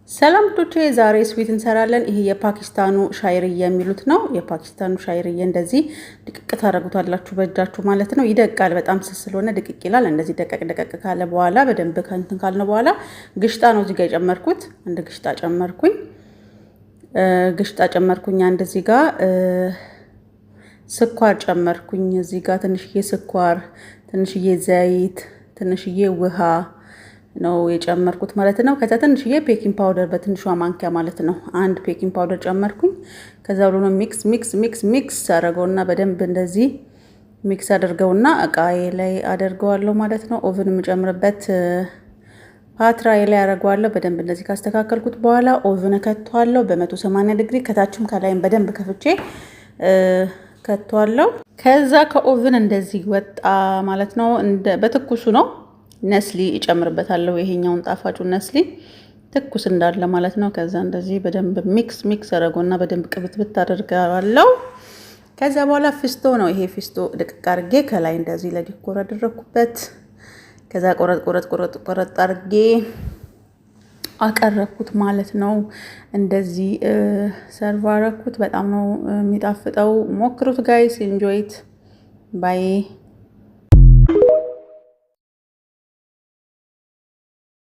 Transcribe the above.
ሰላም ቶቼ፣ ዛሬ sweet እንሰራለን። ይሄ የፓኪስታኑ ሻይርዬ የሚሉት ነው። የፓኪስታኑ ሻይርዬ እንደዚህ ድቅቅ ታደርጉታላችሁ በእጃችሁ ማለት ነው። ይደቃል። በጣም ስስ ስለሆነ ድቅቅ ይላል። እንደዚህ ደቀቅ ደቀቅ ካለ በኋላ፣ በደንብ ከእንትን ካልነው በኋላ ግሽጣ ነው እዚህ ጋር የጨመርኩት። አንድ ግሽጣ ጨመርኩኝ። ግሽጣ ጨመርኩኝ። አንድ እዚህ ጋር ስኳር ጨመርኩኝ። እዚህ ጋር ትንሽዬ ስኳር፣ ትንሽዬ ዘይት፣ ትንሽዬ ውሃ ነው የጨመርኩት ማለት ነው። ከዛ ትንሽዬ baking powder በትንሿ ማንኪያ ማለት ነው፣ አንድ baking powder ጨመርኩኝ። ከዛ ብሎ ነው mix mix mix mix አደረገውና በደንብ እንደዚህ mix አድርገውና እቃዬ ላይ አደርገዋለሁ ማለት ነው። Oven የምጨምርበት ፓትራዬ ላይ አደርገዋለሁ። በደንብ እንደዚህ ካስተካከልኩት በኋላ oven እከተዋለሁ በ180 ዲግሪ፣ ከታችም ከላይም በደንብ ከፍቼ ከቷለሁ። ከዛ ከ oven እንደዚህ ወጣ ማለት ነው። በትኩሱ ነው፣ ነስሊ እጨምርበታለሁ። ይሄኛውን ጣፋጩ ነስሊ ትኩስ እንዳለ ማለት ነው። ከዛ እንደዚህ በደንብ mix mix አደረገውና በደንብ ቅብትብት አደርገዋለሁ። ከዛ በኋላ ፊስቶ ነው፣ ይሄ ፊስቶ ድቅቅ አድርጌ ከላይ እንደዚህ ለ decor አደረግኩበት። ከዛ ቆረጥ ቆረጥ ቆረጥ ቆረጥ አድርጌ አቀረብኩት ማለት ነው። እንደዚህ serve አረኩት። በጣም ነው የሚጣፍጠው። ሞክሩት guys፣ enjoy it, bye.